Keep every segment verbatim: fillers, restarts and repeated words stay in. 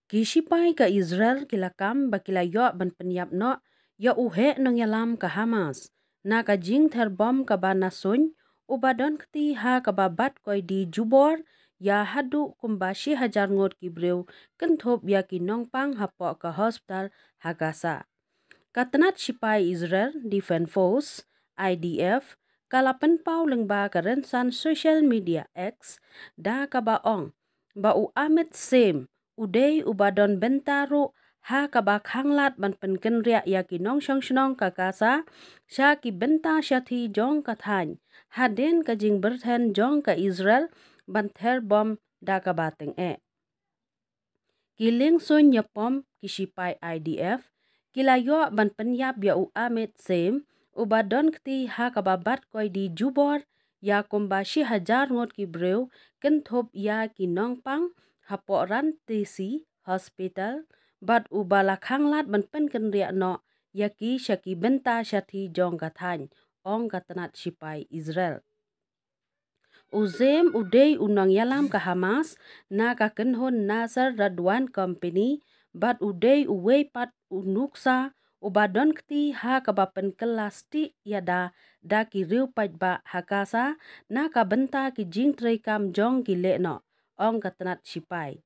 Ki shipai ka Israel ki la kam ba ki la ïoh ban pynïap noh ïa u heh nongïalam ka Hamas na ka jingther bom kaba na suiñ, uba don kti ha kaba bat koidi jubor ïa haduh kumba shi hajar ngut ki briew, kynthup ïa ki nongpang hapoh ka hospital ha Gaza. Ka tnat shipai Israel Defense Force, I D F, ka la pynpaw lyngba ka rynsan social media X da kaba ong ba u Amit Sem u dei uba don bynta ruh ha kaba khanglad ban pynkynriah ïa ki nongshong shnong ka Gaza sha ki bynta shathie jong ka thaiñ, hadien ka jingbyrthen jong ka Israel ban ther bom da kaba tyngeh. Ki liengsuiñ ïapom ki shipai I D F ki la ïoh ban pynïap ïa u Amit Sem, uba don kti ha kaba bat koidi jubor ïa kumba shi hajar ngut ki briew, kynthup ïa ki nongpang hapoh Rantisi Hospital, bad uba la khanglad ban pynkynriah noh ïa ki sha ki bynta shathie jong ka thaiñ, ong ka tnat shipai Israel. U Sem u dei u nongïalam ka Hamas na ka kynhun Nasser Radwan Company, bad u dei uwei pat u nuksa uba don kti ha kaba pynkylla stieh ïada da ki riew paidbah ha Gaza na ka bynta ki jingtreikam jong ki lehnoh, ong ka tnat shipai.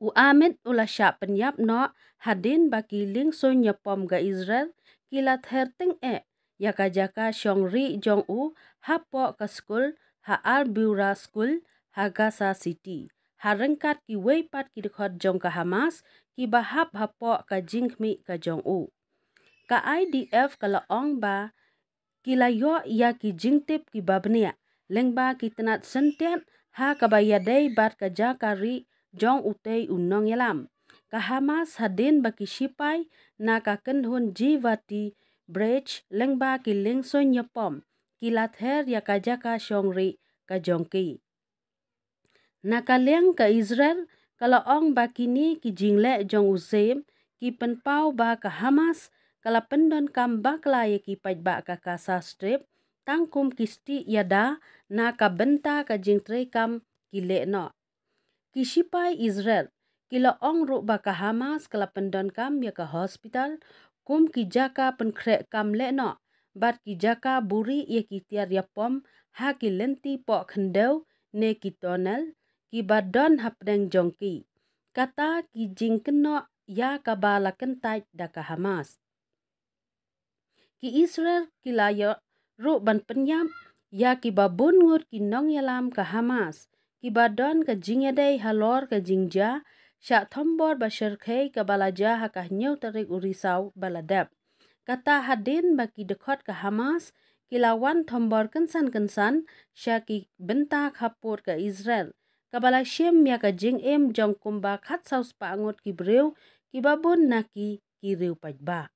U Amit u la shah pynïap noh hadien ba ki liengsuiñ ïapom ka Israel ki la ther tyngeh ïa ka jaka shong rieh jong u hapoh ka skul ha Al Biura School ha Gaza City, ha ryngkat kiwei pat ki dkhot jong ka Hamas kiba hap hapoh ka jingkhmih ka jong u. Ka I D F ka la ong ba ki la ïoh ïa ki jingtip kiba bniah lyngba ki tnat syntiat ha kaba ïadei bad ka jaka rieh jong utei u nongïalam ka Hamas, hadien ba ki shipai na ka kynhun Givati Brigade lyngba ki liengsuiñ ïapom ki la ther ïa ka jaka shong rieh ka jong ki. Na ka liang ka Israel ka la ong ba kine ki jingleh jong u Sem ki pynpaw ba ka Hamas ka la pyndonkam bakla ïa ki paidbah ka Gaza Strip tang kum ki stieh ïada na ka bynta ka jingtreikam ki lehnoh. Ki shipai Israel ki la ong ruh ba ka Hamas ka la pyndonkam ïa ka hospital kum ki jaka pynkhreh kam lehnoh bad ki jaka buhrieh ïa ki tiar ïapom ha ki lynti pohkhyndew ne ki tunnel kiba don hapdeng jong ki, kata ki jingkynnoh ïa kaba la kyntait da ka Hamas. Ki Israel ki la ïoh ruh ban pynïap ïa kiba bun ngut ki nongïalam ka Hamas kiba don ka jingïadei halor ka jingjia shah thombor ba shyrkhei kaba la jia ha ka hynñiew tarik u Risaw ba la dep. Kata hadien ba ki dkhot ka Hamas ki la wan thombor kynsan kynsan sha ki bynta khappud ka Israel, kaba la shim ïa ka jingim jong kumba khatsaw spah ngut ki briew, kiba bun na ki ki riew paidbah.